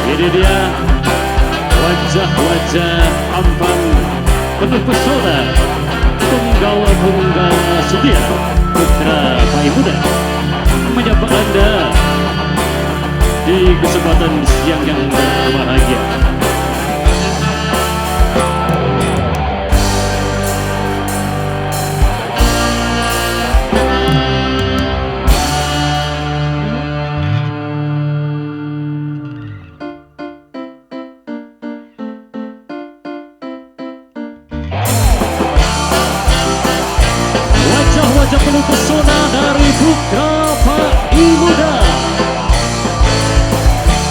Ini dia wajah-wajah tampan penuh pesona, penggawa-penggawa setia putra Pak Muda menyapa Anda di kesempatan siang yang berbahagia. Wajah penuh pesona dari putra Pak Muda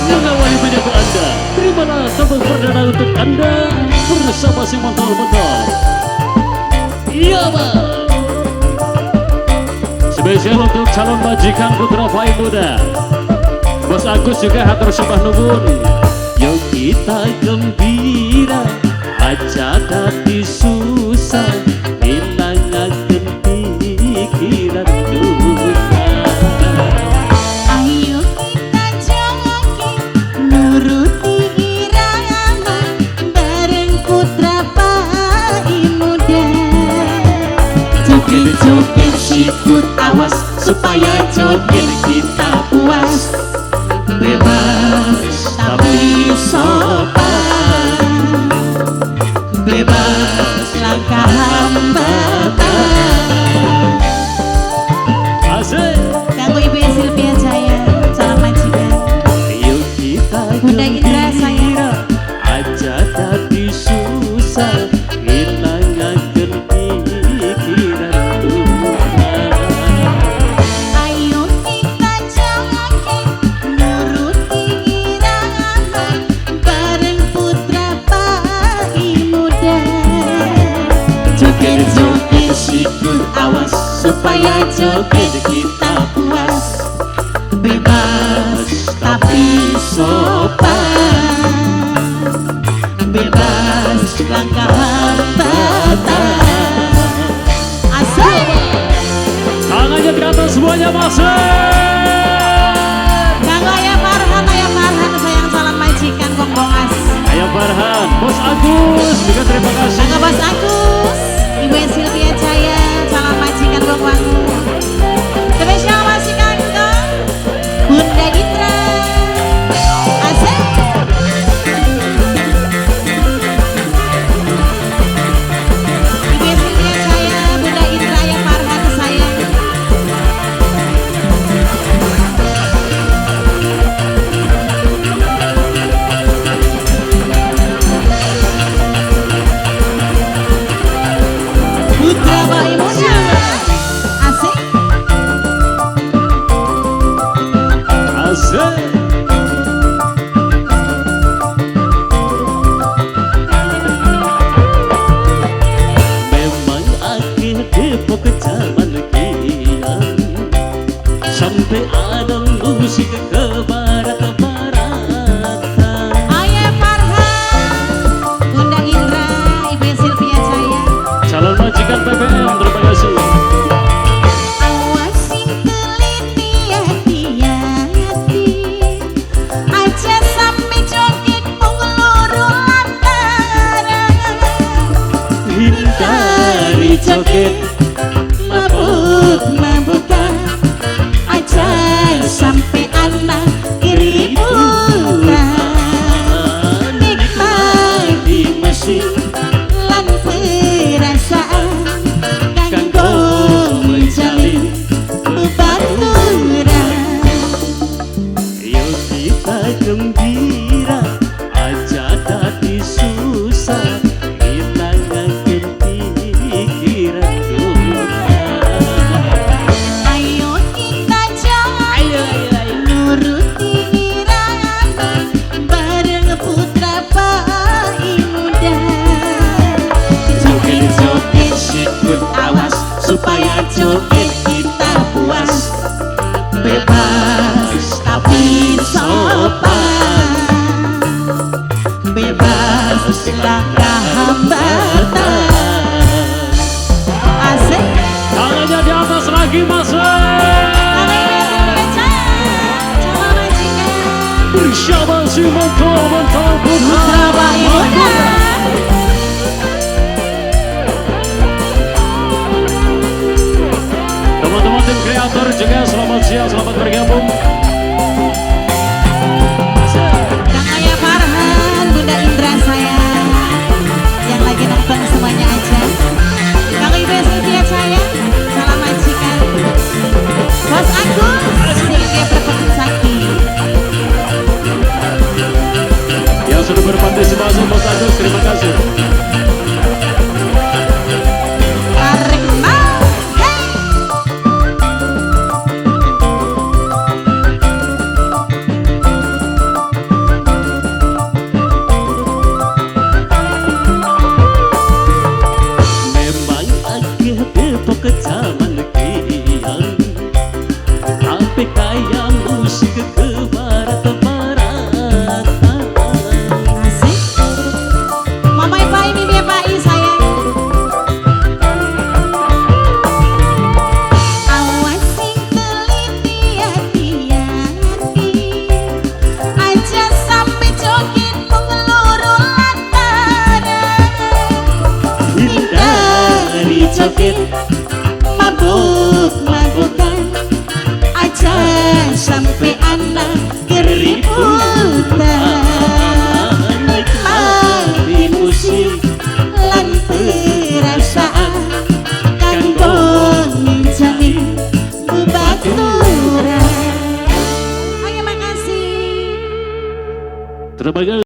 mengawali menyapa Anda. Terimalah tembang perdana untuk Anda bersama si Montol-Montol. Iya Pak. Spesial untuk calon majikan putra Pak Muda, Bos Agus juga hatur sembah nuwun. Yo kita gembira aja dadi susah, ilangaken pikiran duka. Ayo kita joget nuruti irama bareng putra Pak Muda. Joget-joget sikut awas supaya joget kita puas, bebas tapi sopan, bebas langkah hambatan. Asik. Kanggo Ibu Silvia Jaya, calon majikan. Ayo kita Bunda Indra saya. Aja dadi susah, ilangaken pikiran duka. Ayo kita joget nuruti irama bareng putra Pak Muda. Joget-joget sikut awas supaya joget kita puas, bebas tapi sopan, bebas langkah hambatan. Asik. Tangannya ke atas semuanya masuk. Kanggo Ayah Farhan, Ayah Farhan sayang calon majikan wong Bongas. Ayah Farhan, Bos Agus juga terima kasih. Kanggo Bos Agus, Ibu Silvia Jaya, calon majikan wong Wangu. Spesial masih kanggo Bunda Indra. Asik. Ibu Silvia Jaya, Bunda Indra, Ayah Farhan sayang. Putra Pak Muda. Asik. Asik. Memang akhir depok zaman kian, sampai ada musik ke barat-baratan. Ayah Farhan, Bunda Indra, Ibu Silvia Jaya. Calon majikan PPM, terima kasih. Awas sing teliti hati-hati, aja sampe joget mung loro lantaran. Hindari joget mabuk-mabukan, aja sampe anak keributan. Nikmati mesin lan perasaan kanggo menjalin bebaturan. Yo kita gembira aja dadi susah, ilangaken pikiran duka. Ayo kita joget nuruti irama bareng putra Pak Muda. Joget-joget sikut awas supaya joget kita puas, bebas tapi sopan, bebas langkah hambatan. Asik. Tangannya di atas lagi masuk. Tangan Ibu Silvia Jaya, calon majikan. Bersama si Montol. juga, selamat siang, selamat bergabung. Kang Ayah Farhan, Bunda Indra sayang, yang lagi nonton semuanya aja. Kang Ibu Sylvia sayang, salam majikan. Bos Agus, sing perpetun sakti. Yang sudah berpartisipasi Bos Agus, terima kasih. Tarik mau, hey. Memang agak depok zaman kian, tapi kayak musik ke barat-baratan. Asik. Mama Ipa ini dia Pak I sayang. Awas sing teliti hati-hati, aja sampai joget mung loro lantaran. Hindari joget mabuk-mabukan, aja sampai anak keributan. Nikmati musik lan perasaan kanggo ngencangi bebaturan. Oke, makasih. Terima kasih.